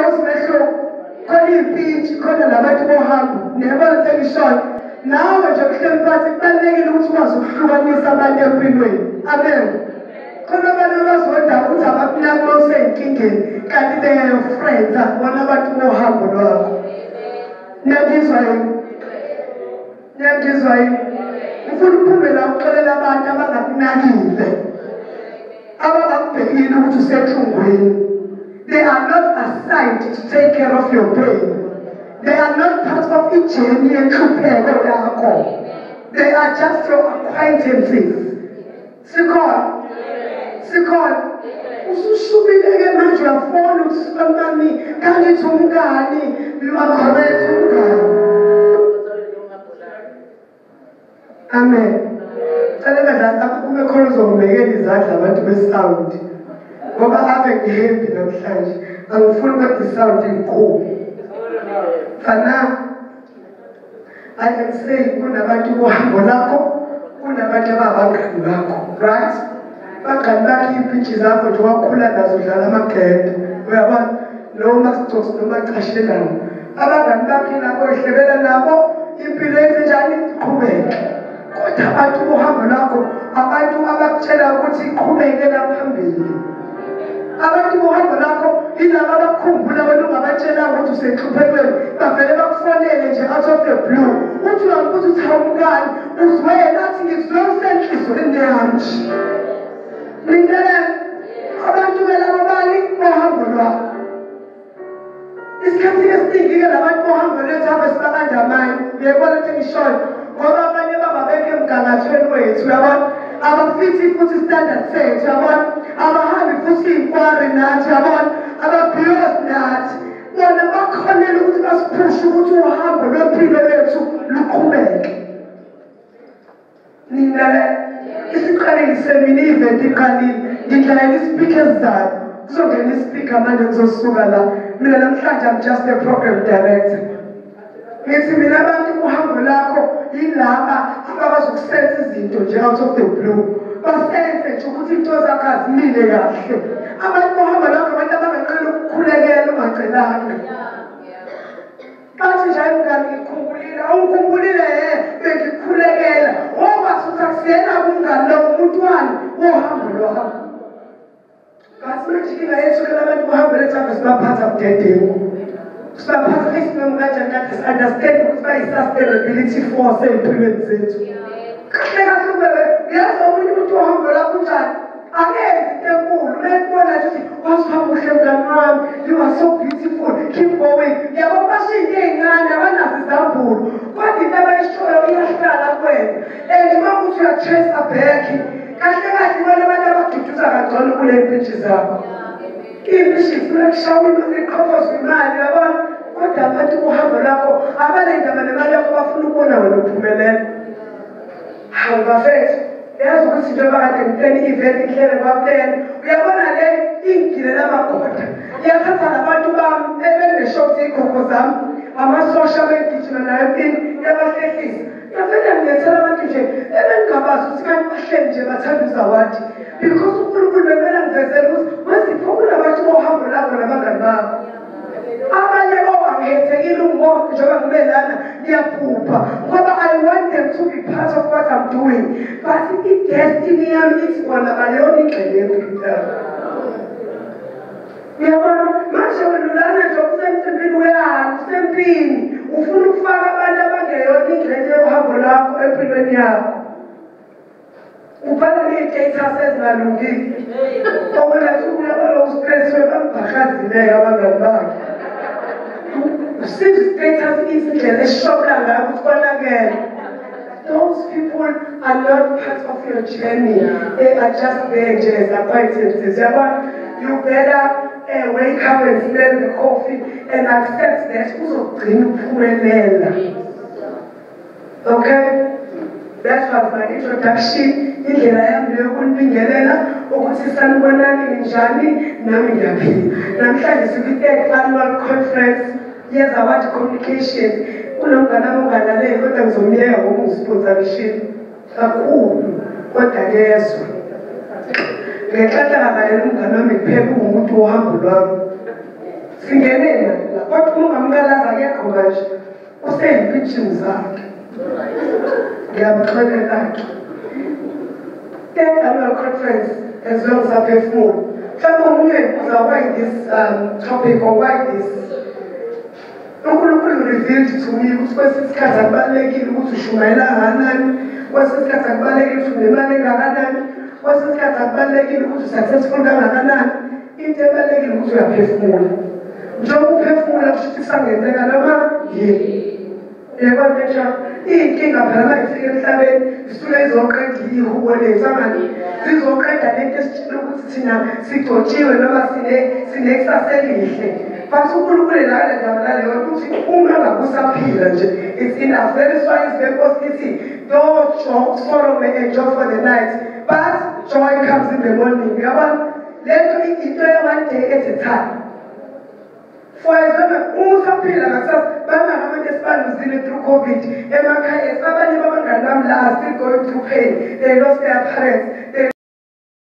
Niyawuzi umehluko? Khona iy'mpintshi, khona labantu bohambo. Niyabona into engishoyo? Nawe nje kuhleli phansi kubalulekile ukuthi ukwazi ukuhlukanisa abantu empilweni. Amen. Khona abantu abazonda ukuthi abakunaki uma usey'nkingeni, kanti they are your friends, akubona abantu bohambo lwakho. Niyangizwa yini? Niyangizwa yini? Ngifuna uphume la uxolela abantu abangakunakile, abangakubhekile ukuthi usenhlungwini. They are not assigned to take care of your pain. They are not part of i-journey yenhlupheko yakho. They are just your acquaintances. Sikhona? Sikhona? Usushubile-ke manje uyafona ukuthi mami kangithi umngani, you are correct umngani. Amen. Cela badlali kube khona uzongibekela izandla abantu be-sound. Ngoba ave ngihambi namhlanje. Angifuni kodwa i-sound inkulu. Fana, I can say kunabantu bohambo lakho, kunabantu ababangani bakho, right? Bangani bakho iy'mpintshi zakho nje wakhula nazo udlala amagende. Uyabona? Noma sithosi noma cashelana. Abangani bakho labo ihlebela nabo impilo enzenjani iqhubeke. Kodwa abantu bohambo lakho, abantu abakutshela ukuthi iqhubekela phambili. Abantu bohambo lakho yilaba abakukhumbula wena ungabatshelanga ukuthi usenhluphekweni, bavele bakufonele nje out of the blue. Uthi uyambuza ukuthi hawu mngani, uzwela athi ngizwe usenhlizweni yami nje. Mina abantu ke labo bani bohambo lwakho. Isikhathi esiningi-ke labantu bohambo lwethu ave sibabandamanye. Uyayibona into engishoyo? Ngoba abanye bababekho emgangathweni wethu, uyabona? Abafithi futhi standard sethu, uyabona? Abahambi futhi iy'nkwari nathi, uyabona? Ababhiyozi nathi. Bona bakhonela ukuthi basiphushe ukuthi uhambo lwempilo lwethu luqhubeke. Nina le isiqalile mina i-event iqalile, ngidlalela i-speaker esizayo. Kuzongena i-speaker manje ngizosuka la. Mina namhlanje I'm just a program director. Ngithi mina abantu uhambo lakho yilaba abakwazi ukusensa izinto nje out of the blue. Basense nje ukuthi into zakho azimile kahle. Abantu bohambo lakho abantu abanganqeni ukukhulekela ungacelanga. Bathi nje mngani ngikhumbulile, awukhumbulile bengikhulekela. Ngoba suthi akusiyena umngani lo umuntu wani wohambo lwakho. Bathi manje inkinga yethu ke labantu bohambo lethu ave sibaphatha budedengu. Sibaphatha isinoma kanjani kanti si-understand ukuthi bayi-sustainability force ey'mpilweni zethu. Kahle kahle kube uyazi omunye umuntu wohambo lwakho unjani? Akenzi into enkulu, uyayibona nje ukuthi wazihamba uhle mngani wami, you are so beautiful, keep going. Yabo basho into ey'ncane abanazo izambulo, kodwa into abayishoyo iyahlala kuwena. And uma kuthi uya-trace back, kahle kahle ibona abantu abaduduza kangcono kule mpintshi zakho. Iy'mpintshi zifuna kushawa imali, iqhofozwe imali, uyabona? Kodwa abantu bohambo lwakho abanendaba nemali yakho, bafuna ukubona wena uphumelela. Hawu bafethu, yazi ukuthi njengoba kade ngiplane i-event ngihlele kwaplane, uyabona le ingigilela amagoda. Iyathatha nabantu bami ebeneshoti iy'khokho zami, amasosha abengigijima nayo empini, iyabahlehlisa. Ngavele ngilethela abantu nje ebengingabazi ukuthi kanti bahleli nje bathanda uzawadi. Because uNkulunkulu bekumele angivezele ukuthi wezipho kunabantu bohambo lakho nabangani bakho. Abanye angihethekile ungibona njengoba ngibe lana ngiyaphupha ngoba I want them to be part of what I'm doing. But i-destiny yami ithi bona bayona ingxenye yempilo yami. Uyabona? Manje wena ulana nje usemcimbini uyani, usempini, ufuna ukufaka abantu abangeyona ingxenye yohambo lwakho empilweni yakho. Ubhala ney'status ezingalungile. Okwelathi uyabona ustressiwe bambhakazileyo abangani bakhe. Usiza status izindlela eshobla ngayo ukuthi konakele. Those people are not part of your journey. They are just there nje as acquaintances. Uyabona? You better wake up and smell the coffee and accept that uzogcina uphumelela. Okay? That was my introduction. Indlela yami yokunibingelela ukuthi sanibonani ninjani, nami ngiyaphila. Namhlanje sikwi-third annual conference yeZawadi Communications. Kunomngane wami ongalaleli kodwa ngizomyeka ngoba ungisponsorishile kakhulu, kodwa kezwa. Ngenhlanhla kabalele umngane wami kuphela uwumuntu wohambo lwami. Singene Kodwa uma ungamkalaza akekho manje, usey'mpitshini zakhe. Ngiyamxolela-ke. Third annual conference as long as aphefumula. Mhlawumbe omunye uyibuza why this topic or why this. uNkulunkulu revealed to me ukuthi kwesinye isikhathi akubalulekile ukuthi ushumayela kangakanani, kwesinye isikhathi akubalulekile ukuthi unemali engakanani, kwesinye isikhathi akubalulekile ukuthi u-successful kangakanani. Into ebalulekile ukuthi uyaphefumula. Njengoba uphefumula kusho ukuthi kusangenzeka noma yini. Yebo nje iy'nkinga phela uma ifika emhlabeni zisuke izoqeda ihubo lethu angani zizoqeda lento esitshela ukuthi thina sigcotshiwe noma sinekusasa elihle. But uNkulunkulu la ndaba naleyo ukuthi uma ngakusaphila nje it's enough. That is why izwi lenkosi lithi though sorrow may endure for the night, but joy comes in the morning. Uyabona lento into ya one day at a time. For example, uma usaphila ngakusasa bangaka abantu esibaluzile through COVID emakhaya abanye babangani bami la are still going through pain. They lost their parents. They